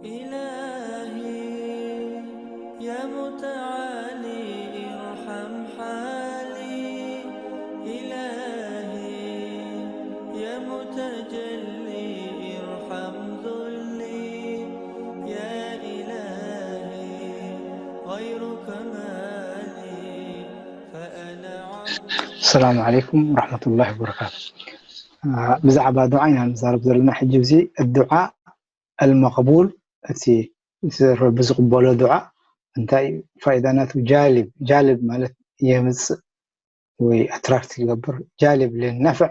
إلهي يا متعالي ارحم حالي، إلهي يا متجلي ارحم ذلي، يا إلهي غيرك ما لي فأنا عبد. السلام عليكم ورحمة الله وبركاته. ብዛዕባ ዱዓ ኢና ንዛረብ ዘለና ሕጂ። እዚ ዱዓ ኣልመቕቡል፣ እቲ ረቢ ዝቕበሎ ዱዓ እንታይ እዩ ፋይዳ ናቱ? ጃልብ፣ ጃልብ ማለት የምፅእ ወይ ኣትራክት ይገብር። ጃልብ ልነፍዕ፣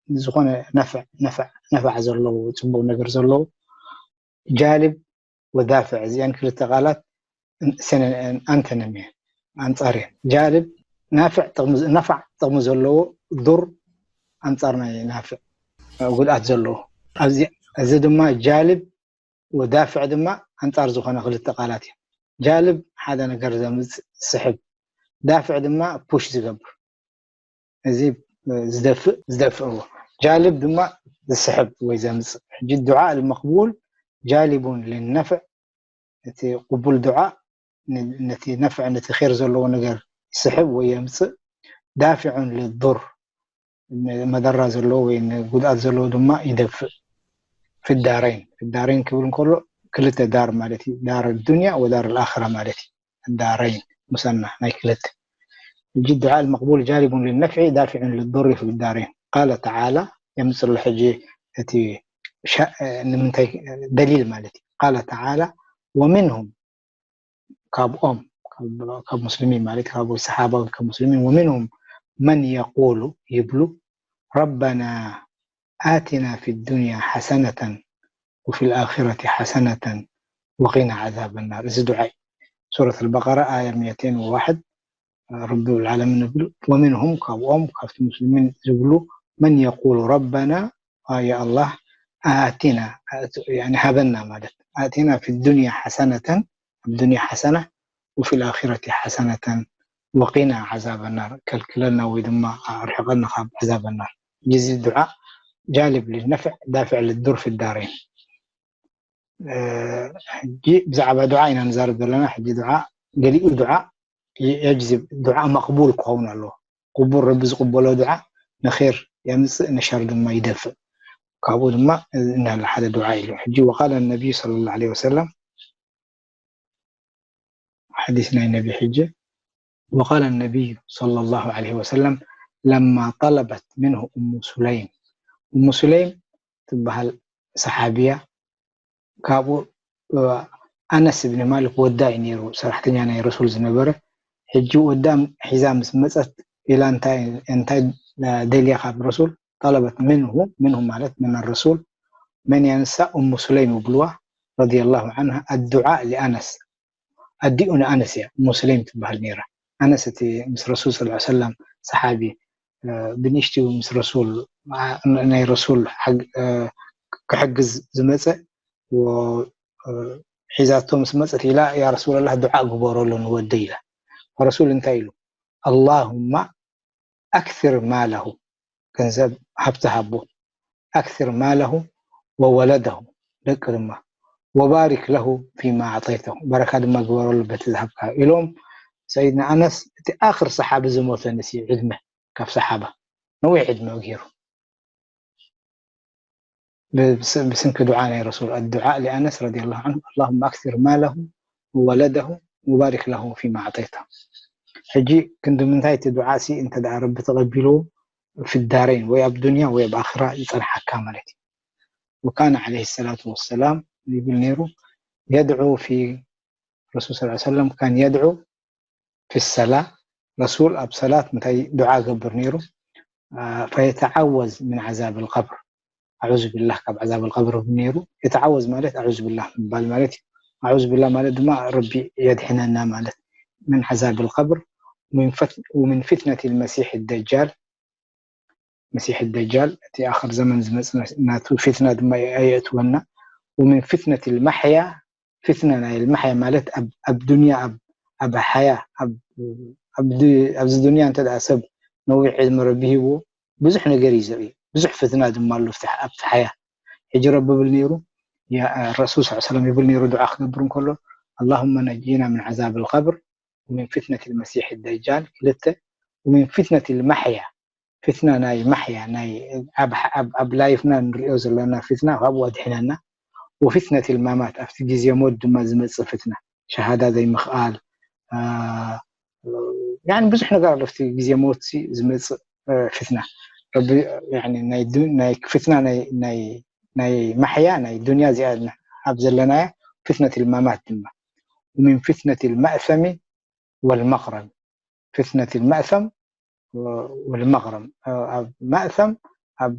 ዝኾነ ነፍዕ፣ ነፍዕ፣ ነፍዕ ዘለዎ፣ ፅቡቕ ነገር ዘለዎ። ጃልብ ወዳፍዕ፣ እዚኣን ክልተ ቃላት ኣንተነም እየን፣ ኣንፃር እየን። ጃልብ ናፍዕ፣ ነፋዕ ጥቕሚ ዘለዎ፣ ዱር ኣንፃር ናይ ናፍዕ፣ ጉድኣት ዘለዎ። እዚ ድማ ጃልብ ወዳፍዕ ድማ ኣንፃር ዝኾነ ክልተ ቃላት እዮም። ጃልብ ሓደ ነገር ዘምፅእ፣ ዝስሕብ፣ ዳፍዕ ድማ ፑሽ ዝገብር፣ እዚ ዝደፍእ፣ ዝደፍእዎ። ጃልብ ድማ ዝስሕብ ወይ ዘምፅእ። ሕጂ ዱዓ ኣልመቕቡል ጃሊቡን ልነፍዕ፣ እቲ ቅቡል ዱዓ ነቲ ነፍዕ፣ ነቲ ኼር ዘለዎ ነገር ይስሕብ ወይ የምፅእ። ዳፊዑን ልዱር፣ መደራ ዘለዎ ወይ ንጉድኣት ዘለዎ ድማ ይደፍእ። ፊዳረይን፣ ፊዳረይን ክብል እንከሎ ክልተ ዳር ማለት እዩ። ዳር ዱንያ ወዳር ልኣኽራ ማለት እዩ። ዳረይን ሙሰና ናይ ክልተ። ሕጂ ዱዓ ልመቕቡል ጃሊቡን ልነፍዒ ዳፊዑን ልዱሪ ፊዳረይን። ቃለ ተዓላ የምፅሎ ሕጂ እቲ ንምንታይ ደሊል ማለት እዩ። ቃለ ተዓላ ወሚንሁም፣ ካብኦም፣ ካብ ሙስሊሚን ማለት ካብ ሰሓባ፣ ካብ ሙስሊሚን። ወሚንሁም መን የቁሉ፣ ይብሉ፣ ረበና ኣቲና ፊ ዱንያ ሓሰነተን ወፊ ልኣኺረቲ ሓሰነተን ወቂና ዓዛብ ናር። እዚ ዱዓ እዩ። ሱረት ኣልበቀራ ኣያ ሚእተይን ወዋሕድ። ረቢ ልዓለሚን ይብል፣ ወሚንሁም፣ ካብኦም ካብቲ ሙስሊሚን ዝብሉ፣ መን የቁሉ ረበና፣ ያ ኣላህ፣ ኣቲና፣ ሃበና ማለት፣ ኣቲና ፊ ዱንያ ሓሰነተን፣ ኣብ ዱንያ ሓሰና፣ ወፊ ልኣኺረቲ ሓሰነተን ወቂና ዓዛበ ናር፣ ከልክለና ወይ ድማ ኣርሕቐና ካብ ዓዛበ ናር። እዚ ዱዓ ጃልብ ልነፍዕ ዳፍዕ ልዱር ፊ ዳረይን። ሕጂ ብዛዕባ ዱዓ ኢና ንዛረብ ዘለና። ሕጂ ዱዓ፣ ገሊኡ ዱዓ የጅዝብ፣ ዱዓ መቕቡል ክኸውን ኣለዎ። ቅቡል፣ ረቢ ዝቕበሎ ዱዓ ንኼር የምፅእ፣ ንሸር ድማ ይደፍእ። ካብኡ ድማ እናለ ሓደ ዱዓ ኢሉ። ሕጂ ወቃለ ነቢዩ ሰለላሁ ዐለይሂ ወሰለም፣ ሓዲስ ናይ ነቢ ሕጂ፣ ወቃለ ነቢዩ ሰለላሁ ዐለይሂ ወሰለም ለማ ጠለበት ምንሁ እሙ ሱለይም፣ እሙ ሱለይም ትበሃል ሰሓቢያ፣ ካብኡ ኣነስ እብኒ ማሊክ ወዳ እዩ ነይሩ፣ ሰራሕተኛ ናይ ረሱል ዝነበረ። ሕጂ ወዳ ሒዛ ምስ መፀት ኢላ እንታይ እንታይ ደልያ ካብ ረሱል፣ ጠለበት ምንሁ፣ ምንሁ ማለት ምን ረሱል፣ መን ያንሳ እሙ ሱለይም ይብልዋ ረዲየላሁ ዐንሃ፣ ኣዱዓ ሊኣነስ፣ ኣዲኡ ንኣነስ እያ፣ እሙ ሱለይም ትበሃል ነይራ። ኣነስ እቲ ምስ ረሱል ሰለላሁ ዐለይሂ ወሰለም ሰሓቢ፣ ብንእሽትኡ ምስ ረሱል፣ ናይ ረሱል ክሕግዝ ዝመፀ፣ ሒዛቶ ምስ መፀት ኢላ፣ ያ ረሱላላህ፣ ዱዓ ግበረሉ ንወደይ ኢላ። ረሱል እንታይ ኢሉ? ኣላሁማ ኣክሲር ማለሁ፣ ገንዘብ ሃብቲ ሃቦ፣ ኣክሲር ማለሁ ወወለደሁ፣ ደቂ ድማ፣ ወባሪክ ለሁ ፊማ ኣዕጠይተሁ፣ በረካ ድማ ግበረሉ በቲ ዝሃብካ ኢሎም ሰይድና ኣነስ፣ እቲ ኣኽር ሰሓቢ ዝሞተ ንሲ ዕድመ፣ ካብ ሰሓባ ነዊሕ ዕድመ ገይሩ። ብስንኪ ዱዓ ናይ ረሱል፣ ኣዱዓ ሊኣነስ ረዲየላሁ ዐንሁ፣ ኣላሁመ ኣክሲር ማለሁ ወወለደሁ ወባሪክ ለሁ ፊማ ኣዕጠይታ። ሕጂ ክንዲ ምንታይ እቲ ዱዓ ሲ እንተ ደኣ ረቢ ተቐቢልዎ፣ ፊዳረይን፣ ወይ ኣብ ዱንያ ወይ ኣብ ኣኽራ ይጸንሓካ ማለት እዩ። ወካነ ዐለይሂ ሰላቱ ወሰላም ይብል ነይሩ፣ የድዑ ፊ፣ ረሱል ሰለላሁ ዐለይሂ ወሰለም ካን የድዑ ፊ ሰላ፣ ረሱል ኣብ ሰላት እንታይ ዱዓ ገብር ነይሩ? ፈየተዓወዝ ምን ዓዛብ ልቀብር፣ ኣዑዙ ቢላህ ካብ ዓዛብ ልቀብር ይብል ነይሩ። የተዓወዝ ማለት ኣዑዙ ቢላህ ምባል ማለት እዩ። ኣዑዙ ቢላህ ማለት ድማ ረቢ የድሕነና ማለት። ምን ዓዛብ ልቀብር ወምን ፊትነት ልመሲሕ ደጃል፣ መሲሕ ደጃል፣ እቲ ኣኽር ዘመን ዝመጽእ ናቱ ፊትና ድማ ኣየእትወና። ወምን ፊትነት ልማሕያ፣ ፊትና ናይ ልማሕያ ማለት ኣብ፣ ኣብ ዱንያ፣ ኣብ፣ ኣብ ሓያ፣ ኣብ፣ ኣብ ዱ-፣ ኣብዚ ዱንያ እንተ ደኣ ሰብ ነዊሕ ዕድመ ረቢ ሂብዎ፣ ብዙሕ ነገር እዩ ዘርኢ። ብዙሕ ፍትና ድማ ኣሎ ኣብቲ፣ ኣብቲ ሓያ። ሕጂ ረቢ ብል ነይሩ፣ ረሱል ስ ሰለም ይብል ነይሩ፣ ዱዓ ክገብር እንከሎ ኣላሁመ ነጂና ምን ዓዛብ ልቀብር፣ ወምን ፊትነት ልመሲሕ ደጃል፣ ክልተ፣ ወምን ፊትነት ልማሕያ፣ ፊትና ናይ ማሕያ፣ ናይ ኣብ ላይፍና ንሪኦ ዘለና ፊትና ካብኡ ኣድሕነና፣ ወፊትነት ልማማት፣ ኣብቲ ግዜ ሞት ድማ ዝመፅእ ፍትና፣ ሸሃዳ ዘይምኽኣል፣ ብዙሕ ነገር ኣሎ ኣብቲ ግዜ ሞት ዝመፅእ ፍትና። ረቢ ናይ ፍትና ናይ ማሕያ ናይ ዱንያ እዚኣ ኣብ ዘለናያ፣ ፍትነት ልማማት ድማ፣ ወሚን ፍትነት ልመእሰሚ ወልመቅረም፣ ፍትነት ልመእሰም ወልመቅረም፣ ኣብ መእሰም ኣብ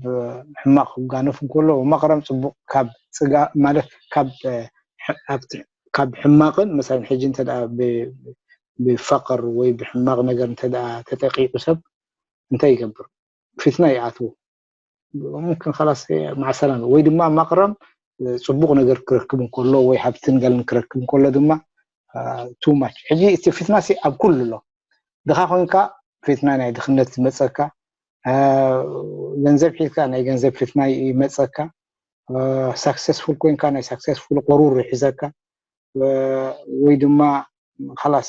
ሕማቅ ክጋነፍ እንከሎ፣ ወመቅረም ፅቡቅ ካብ ፅጋ ማለት ካብ ሕማቅን መሳን ሕጂ እንተ ብፈቅር ወይ ብሕማቅ ነገር እንተ ተጠቂዑ ሰብ እንታይ ይገብር? ፊትና ይኣትዎ። ሙምክን ላስ ማዕሰላ ወይ ድማ መቅረም ፅቡቅ ነገር ክረክብ እንከሎ ወይ ሃብትን ገልን ክረክብ እንከሎ ድማ ቱ ማች። ሕጂ እቲ ፊትና ኣብ ኩሉ ኣሎ። ድኻ ኮይንካ ፊትና ናይ ድኽነት ዝመፀካ፣ ገንዘብ ሒዝካ ናይ ገንዘብ ፊትና ይመፀካ፣ ሳክሰስፉል ኮይንካ ናይ ሳክሰስፉል ቁሩር ይሕዘካ፣ ወይ ድማ ላስ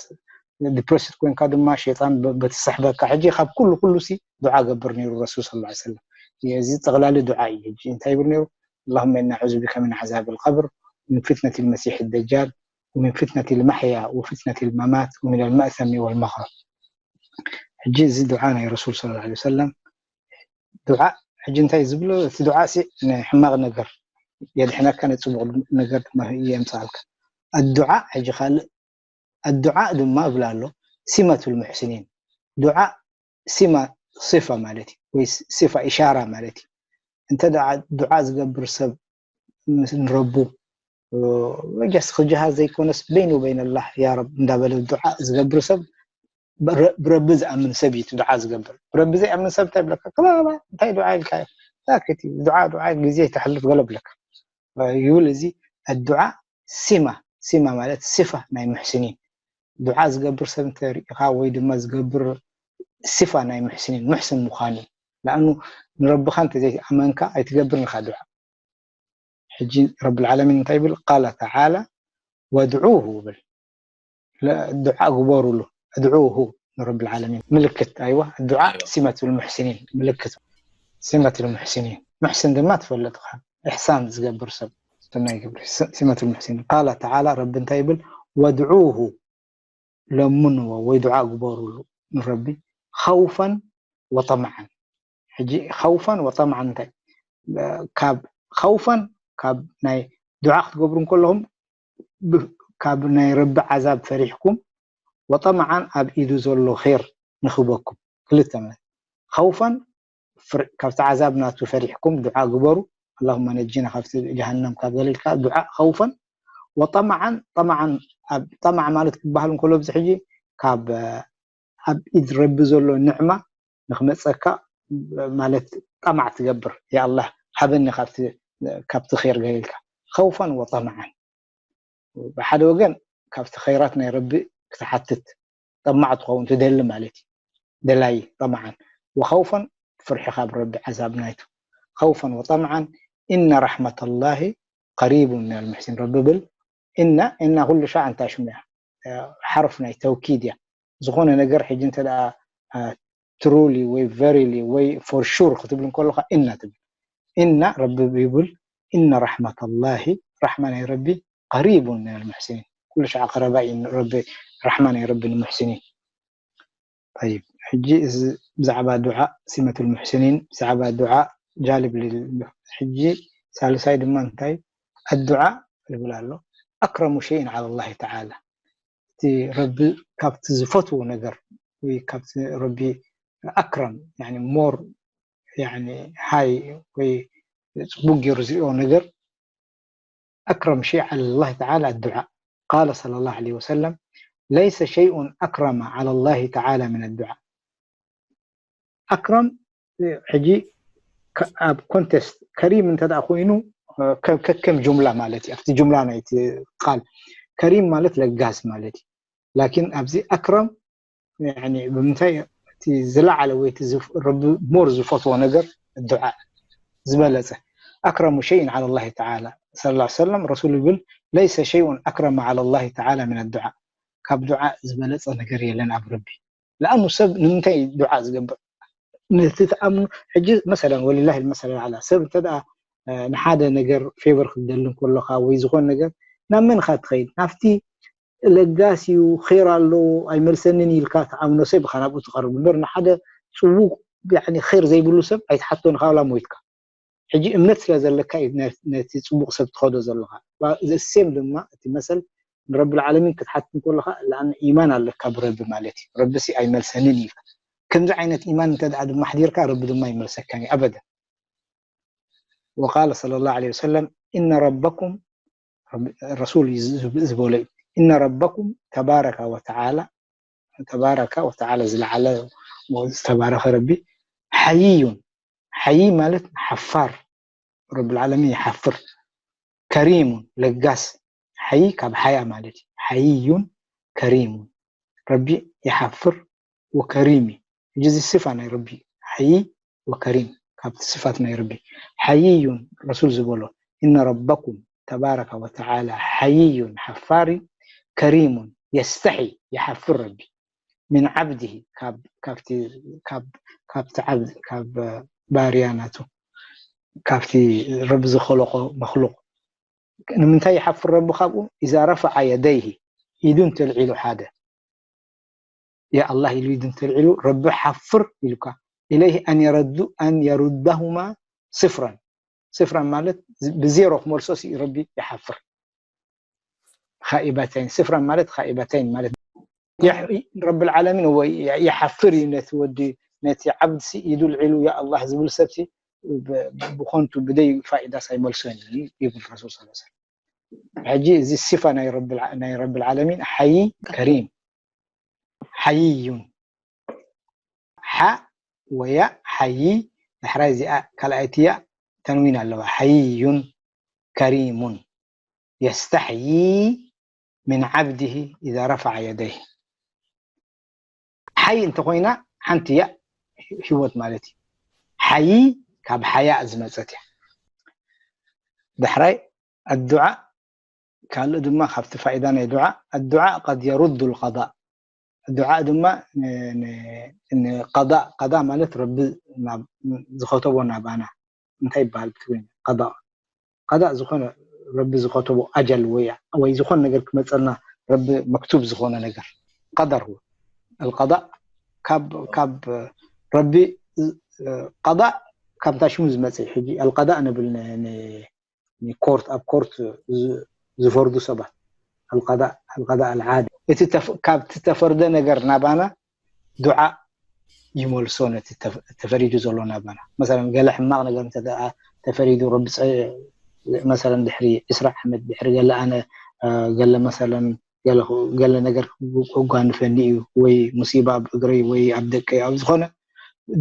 ዲፕረስድ ኮይንካ ድማ ሸይጣን በቲ ሰሕበካ። ሕጂ ካብ ኩሉ ኩሉ ሲ ዱዓ ገብር ነይሩ ረሱል ስ ሰለም። እዚ ጠቕላሊ ዱዓ እዩ። ሕጂ እንታይ ይብል ነይሩ? اللهم إنا نعوذ بك من عذاب القبر ومن فتنة المسيح الدجال ومن فتنة المحيا وفتنة الممات ومن المأثم والمغرم። ሕጂ እዚ ዱዓ ናይ ረሱል ስ ሰለም ዱዓ ሕጂ እንታይ ዝብሎ እቲ ዱዓ ሲ ናይ ሕማቕ ነገር የድሕነካ፣ ናይ ፅቡቕ ነገር ድማ የምፅኣልካ። ኣዱዓ ሕጂ ካልእ ኣዱዓ ድማ እብላ ኣሎ ሲመቱል ሙሕሲኒን። ዱዓ ሲማ ሲፋ ማለት እዩ ወይ ሲፋ ኢሻራ ማለት እዩ። እንተ ዱዓ ዝገብር ሰብ ንረቡ ጀስ ክጅሃር ዘይኮነስ በይኑ ወበይን ኣላህ ያ ረብ እንዳበለ ዱዓ ዝገብር ሰብ ብረቢ ዝኣምን ሰብ እዩ ዱዓ ዝገብር። ብረቢ ዘይኣምን ሰብ እንታይ ብለካ? ክላላ እንታይ ዱዓ ኢልካ? ሳክት እዩ። ዱዓ ዱዓ ግዜ ተሕልፍ ገለ ብለካ ይብል። እዚ ኣዱዓ ሲማ ሲማ ማለት ሲፋ ናይ ሙሕሲኒን። ዱዓ ዝገብር ሰብ እንተሪኢኻ ወይ ድማ ዝገብር ሲፋ ናይ ሙሕሲኒን፣ ሙሕስን ምዃኑ እዩ። ለኣኑ ንረብኻ እንተዘይኣመንካ ኣይትገብርን ኢኻ ዱዓ። ሕጂ ረብል ዓለሚን እንታይ ይብል? ቃለ ተዓላ ወድዑሁ ይብል። ዱዓ ግበሩሉ። ኣድዑሁ ንረብል ዓለሚን ምልክት ኣይዋ ዱዓ ሲመቱል ሙሕሲኒን ምልክት ሲመቱል ሙሕሲኒን። ሙሕሲን ድማ ትፈልጥ ኢኻ፣ ኢሕሳን ዝገብር ሰብ፣ ሰናይ ግብሪ፣ ሲመቱል ሙሕሲኒን። ቃለ ተዓላ ረቢ እንታይ ይብል? ወድዑሁ ለምንዎ ወይ ዱዓ ግበሩሉ ንረቢ ኸውፈን ወጠምዓን። ሕጂ ኸውፈን ወጠምዓን እንታይ ካብ ኸውፈን ካብ ናይ ዱዓ ክትገብሩ እንከለኹም ካብ ናይ ረቢ ዓዛብ ፈሪሕኩም ወጠምዓን ኣብ ኢዱ ዘሎ ር ንኽበኩም ክልተ ማለት ኸውፈን ካብቲ ዓዛብ ናቱ ፈሪሕኩም ዱዓ ግበሩ። ኣላሁመ ነጂና ካብቲ ጀሃነም ካብ ገለልካ ዱዓ ኸውፈን ወጠምዓን። ጠምዓን ጠማዕ ማለት ክበሃል እንከሎ ኣብዚ ሕጂ ካብ ኣብ ኢድ ረቢ ዘሎ ንዕማ ንክመፀካ ማለት ጠማዕ ትገብር። ያ ኣላህ ሃበኒ ካብቲ ር ገለልካ። ኸውፈን ወጠምዓን ብሓደ ወገን ካብቲ ኸይራት ናይ ረቢ ክትሓትት ጠማዕ ትኸውን ትደሊ ማለት እዩ። ደላይ ጠምዓን ወኸውፈን ፍርሒ ካብ ረቢ ዓዛብ ናይቱ ኸውፈን ወጠምዓን። ኢነ ራሕመተላሂ ቀሪቡ ሚነል ሙሕሲን ረቢ ብል። እና እና ኩሉ ሻዕ እንታይ ሽሙ እያ ሓርፍ ናይ ተውኪድ እያ። ዝኾነ ነገር ሕጂ እንተ ትሩሊ ወይ ቨሪሊ ወይ ፎር ሹር ክትብል እንከለካ እና ትብል። እና ረቢ ይብል ኢነ ራሕመተላሂ ራሕማ ናይ ረቢ ቀሪቡን ሚነል ሙሕሲኒን። ኩሉ ሻዕ ቀረባ እዩ ረቢ ራሕማ ናይ ረቢ ንሙሕሲኒን። ጠይብ ሕጂ እዚ ብዛዕባ ዱዓ ሲመቱል ሙሕሲኒን ብዛዕባ ዱዓ ጃልብ ልል ሕጂ ሳልሳይ ድማ እንታይ ኣዱዓ ይብል ኣሎ ኣክረሙ ሸይን ዓላ ላሂ ተዓላ እቲ ረቢ ካብቲ ዝፈትዎ ነገር ወይ ካብቲ ረቢ ኣክረም ሞር ሃይ ወይ ፅቡቅ ገይሩ ዝሪኦ ነገር ኣክረም ሸይ ዓላ ላሂ ተዓላ ኣዱዓ ቃለ ሰለ ላሁ ዐለይሂ ወሰለም ለይሰ ሸይኡን ኣክረመ ዓላ ላሂ ተዓላ ምን ኣዱዓ ኣክረም ሕጂ ኣብ ኮንቴስት ከሪም እንተ ኮይኑ ከከም ጁምላ ማለት እዩ ኣብቲ ጁምላ ናይቲ ቃል ከሪም ማለት ለጋስ ማለት እዩ ላኪን ኣብዚ ኣክረም ብምንታይ እቲ ዝለዓለ ወይ ረቢ ሞር ዝፈትዎ ነገር ዱዓ ዝበለፀ ኣክረሙ ሸይን ዓላ ላሂ ተዓላ። ሰለላሁ ዐለይሂ ወሰለም ረሱል ይብል፣ ለይሰ ሸይኡን ኣክረመ ዓላ ላሂ ተዓላ ሚነ ዱዓ። ካብ ዱዓ ዝበለጸ ነገር የለን ኣብ ረቢ። ለኣኑ ሰብ ንምንታይ ዱዓ ዝገብር? ነቲ ትኣምኑ። ሕጂ መሰለን፣ ወሊላሂ መሰለን ኣዕላ፣ ሰብ እንተ ደኣ ንሓደ ነገር ፌቨር ክትደሊ እንከለኻ ወይ ዝኾነ ነገር፣ ናብ መን ኢኻ ትኸይድ? ናብቲ ለጋስ እዩ፣ ኸይር ኣለዎ፣ ኣይመልሰንን ኢልካ ትኣምኖ ሰብ ኢኻ ናብኡ ትቐርብ እምበር፣ ንሓደ ጽቡቕ፣ ያኒ፣ ኸይር ዘይብሉ ሰብ ኣይትሓቶን፣ ኢኻ ዋላ ሞይትካ። ሕጂ እምነት ስለ ዘለካ እዩ ነ-፣ ነቲ ጽቡቕ ሰብ ትኸዶ ዘለኻ። ባ-፣ ዘሴም ድማ እቲ መሰል ንረብል ዓለሚን ክትሓት እንከለኻ፣ ለኣን ኢማን ኣለካ ብረቢ ማለት እዩ። ረቢ ሲ ኣይመልሰንን ኢልካ። ከምዚ ዓይነት ኢማን እንተ ደኣ ድማ ኣሕዲርካ፣ ረቢ ድማ ይመልሰካን እዩ፣ ኣበደን። ወቃለ ሰለላሁ ዐለይሂ ወሰለም፣ "ኢነ ረበኩም"፣ ረቢ-፣ ረሱል እዩ ዝብ-፣ ዝበሎ እዩ። "ኢነ ረበኩም ተባረከ ወተዓላ"፣ ተባረከ ወተዓላ፣ ዝለዓለ ዝተባረኸ ረቢ፣ "ሓይዩን"፣ ሓይይ ማለት ሓፋር፣ ረብል ዓለሚን ይሓፍር፣ "ከሪሙን"፣ ለጋስ፣ ሓይይ ካብ ሓያ ማለት እዩ። "ሓይዩን ከሪሙን"፣ ረቢ ይሓፍር ወከሪም እዩ። ሕጂ እዚ ስፋ ናይ ረቢ፣ ሓይይ ወከሪም፣ ካብቲ ስፋት ናይ ረቢ። ሓይዩን፣ ረሱል ዝበሎ፣ "ኢነ ረበኩም ተባረከ ወተዓላ ሓይዩን"፣ ሓፋሪ፣ "ከሪሙን"፣ የስተሒ፣ ይሓፍር ረቢ፣ "ሚን ዓብዲሂ"፣ ካብ፣ ካብቲ፣ ካብ፣ ካብቲ ዓብድ፣ ካብ ባርያ ናቱ፣ ካብቲ ረቢ ዝኸለቆ መኽሉቕ። ንምንታይ ይሓፍር ረቢ ካብኡ? "ኢዛ ረፈዐ የደይሂ"፣ ኢዱ እንተልዒሉ ሓደ፣ "ያ ኣላህ" ኢሉ ኢዱ እንተልዒሉ፣ ረቢ ሓፍር ኢሉካ። "ኢለይሂ ኣን የረዱ-፣ ኣን የሩደሁማ ስፍረን"፣ ስፍረን ማለት ዝ-፣ ብዜሮ ክመልሶ ሲ ረቢ ይሓፍር። "ኻኢበተይን"፣ ስፍረን ማለት "ኻኢበተይን" ማለት የሕ-፣ ረብል ዓለሚን ወይ ይሓፍር እዩ ነቲ ወዲ፣ ነቲ ዓብድ ሲ ኢዱ ልዒሉ "ያ ኣላህ" ዝብል ሰብ ሲ ብ-፣ ብኾንቱ ብደይ ፋይዳ ሳይመልሶን እዩ ይብል ረሱል ሰለላሁ ዐለይሂ ወሰለም። ሕጂ እዚ ሲፋ ናይ ረብል ዓ-፣ ናይ ረብል ዓለሚን ሓይ ከሪም፣ ሓይዩን፣ ሓ ወያ ሓይ፣ ዳሕራይ እዚኣ ካልኣይቲ ያ ተንዊን ኣለዋ። ሓይዩን ከሪሙን፣ የስተሕዪ ሚን ዓብዲሂ ኢዛ ረፈዐ የደይሂ። ሓይ እንተኾይና ሓንቲ ያ ህይወት ማለት እዩ። ሓይ ካብ ሓያ ዝመጸት እያ። ዳሕራይ ኣዱዓ፣ ካልእ ድማ ካብቲ ፋይዳ ናይ ዱዓ፣ ኣዱዓ ቀድ የሩዱ ልቀዳእ። ኣዱዓ ድማ ን-፣ ን-፣ ንቀዳእ፣ ቀዳእ ማለት ረቢ ናብ፣ ዝኸተቦ ናባና። እንታይ ይበሃል ብትግርኛ? ቀዳእ። ቀዳእ ዝኾነ ረቢ ዝኸተቦ ኣጀል ወይ፣ ወይ ዝኾነ ነገር ክመጸልና ረቢ መክቱብ ዝኾነ ነገር። ቀደር ሁወ። ኣልቀዳእ ካብ፣ ካብ ረቢ፣ ቀዳእ ካብታ ሽሙ ዝመጽእ። ሕጂ ኣልቀዳእ ንብል ን-፣ ን-፣ ንኮርት፣ ኣብ ኮርት ዝ-፣ ዝፈርዱ ሰባት። ኣልቀዳእ፣ ኣልቀዳእ ኣልዓዲ። እቲ ተፍ-፣ ካብቲ ተፈርደ ነገር ናባና ዱዓ ይመልሶ ነቲ ተፍ-፣ ተፈሪዱ ዘሎ ናባና። መሰለን ገለ ሕማቕ ነገር እንተ ደኣ ተፈሪዱ ረቢ ጸ-፣ መሰለን ድሕሪ ዕስራ ዓመት ድሕሪ ገለ ኣነ፣ እ፣ ገለ መሰለን ገለ ኽ-፣ ገለ ነገር ክጓንፈኒ እዩ ወይ ሙሲባ ኣብ እግረይ ወይ ኣብ ደቀይ ኣብ ዝኾነ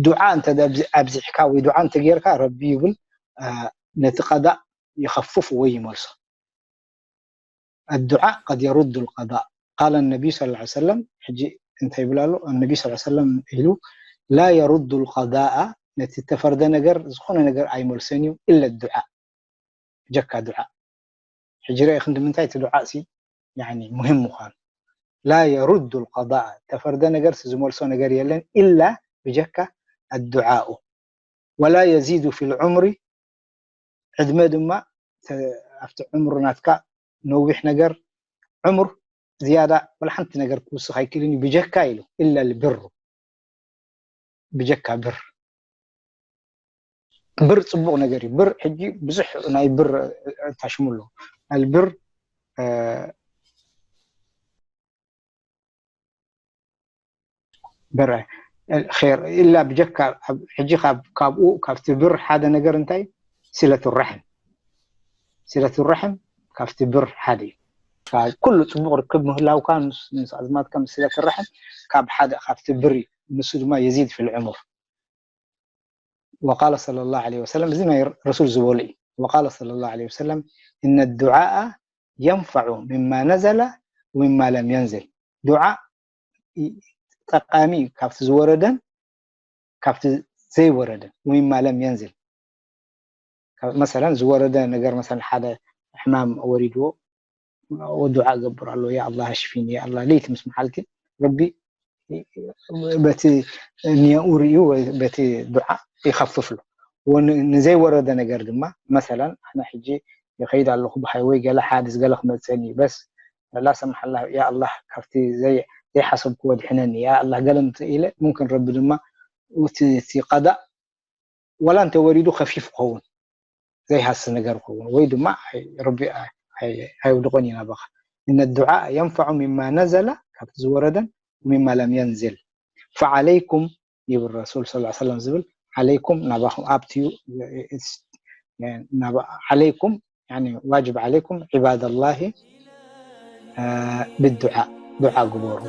ዱዓ እንተ ደኣ ኣብዚ-፣ ኣብዚሕካ ወይ ዱዓ እንተ ጌርካ ረቢ ይብል፣ እ፣ ነቲ ቀዳእ ይኸፍፍ ወይ ይመልሶ። ኣዱዓ ቀድ የሩዱ ልቀዳእ። ቃለ ነቢዩ ሰለላሁ ዐለይሂ ወሰለም፣ ሕጂ እንታይ ይብል ኣሎ? ነቢዩ ሰለላሁ ዐለይሂ ወሰለም ኢሉ፣ "ላ የሩዱ ልቀዳኣ"፣ ነቲ ተፈርደ ነገር፣ ዝኾነ ነገር ኣይመልሰን እዩ፣ "ኢለ ዱዓ"፣ ብጀካ ዱዓ። ሕጂ ርአ ክንዲ ምንታይ እቲ ዱዓ ሲ፣ ያኒ፣ ሙሂም ምዃኑ። "ላ የሩዱ ልቀዳኣ"፣ ተፈርደ ነገር ዝመልሶ ነገር የለን፣ ኢላ ብጀካ ኣዱዓኡ። "ወላ የዚዱ ፊል ዑምሪ"፣ ዕድመ ድማ ተ-፣ ኣብቲ ዕምሩ ናትካ ነዊሕ ነገር፣ ዕምር ዝያዳ ወላ ሓንቲ ነገር ክውስኽ ኣይክእልን እዩ፣ ብጀካ ኢሉ፣ "ኢለ ልብሩ"፣ ብጀካ ብር። ብር ጽቡቕ ነገር እዩ። ብር ሕጂ ብዙሕ ናይ ብር ታሽሙ ኣሎ። ኣልብር፣ እ፣ ብር ኸይር ኢላ ብጀካ ኣብ-፣ ሕጂ ካብ-፣ ካብኡ፣ ካብቲ ብር ሓደ ነገር እንታይ? ሲለቱ ራሕም። ሲለቱ ራሕም ካብቲ ብር ሓደ እዩ። ካብ ኩሉ ጽቡቕ ርክብ ምህላውካ ምስ፣ ምስ ኣዝማድካ ምስ ሲለቱ ራሕም ካብ ሓደ፣ ካብቲ ብር እዩ። ንሱ ድማ የዚድ ፊል ዑሙር። ወቃለ ሰለላሁ ዐለይሂ ወሰለም፣ እዚ ናይ ረሱል ዝበሉ እዩ። ወቃለ ሰለላሁ ዐለይሂ ወሰለም፣ "እነ ዱዓኣ የንፈዑ ሚማ ነዘለ ወሚማ ለም የንዝል።" ዱዓ ይ-፣ ጠቃሚ እዩ፣ ካብቲ ዝወረደን ካብቲ ዘይወረደን። "ወሚማ ለም የንዝል"፣ መሰለን ዝወረደ ነገር፣ መሰለን ሓደ ሕማም ወሪድዎ፣ ወዱዓ ገብር ኣሎ፣ ያ ኣላ ኣሽፊኒ፣ ያ ኣላ፣ ለይቲ ምስ መዓልቲ ረቢ በቲ ንያኡ ርእዩ፣ በቲ ዱዓ ይኸፍፍሉ። ንዘይወረደ ነገር ድማ፣ መሰለን ኣነ ሕጂ ይኸይድ ኣለኹ ብሃይወይ፣ ገለ ሓድስ ገለ ክመፀኒ እዩ፣ በስ ላ ሰምሓላ፣ ያ ኣላ፣ ካብቲ ዘይሓሰብኩዎ ድሕነኒ፣ ያ ኣላ፣ ገለ ኢለ፣ ሙምክን ረቢ ድማ እቲ ቀዳእ ዋላ እንተወሪዱ ከፊፍ ክኸውን፣ ዘይሃሲ ነገር ክኸውን፣ ወይ ድማ ረቢ ኣየውድቆን እዩ ናባኻ። እነ ዱዓ የንፈዑ ሚማ ነዘለ፣ ካብቲ ዝወረደን፣ ሚማ ለም የንዝል። ፈዓለይኩም ይብል ረሱል ስ ሰለም ዝብል፣ ዓለይኩም ናባኹም ኣብትዩ፣ ዓለይኩም ዋጅብ ዓለይኩም ዒባደላሂ ብዱዓ፣ ዱዓ ግበሩ።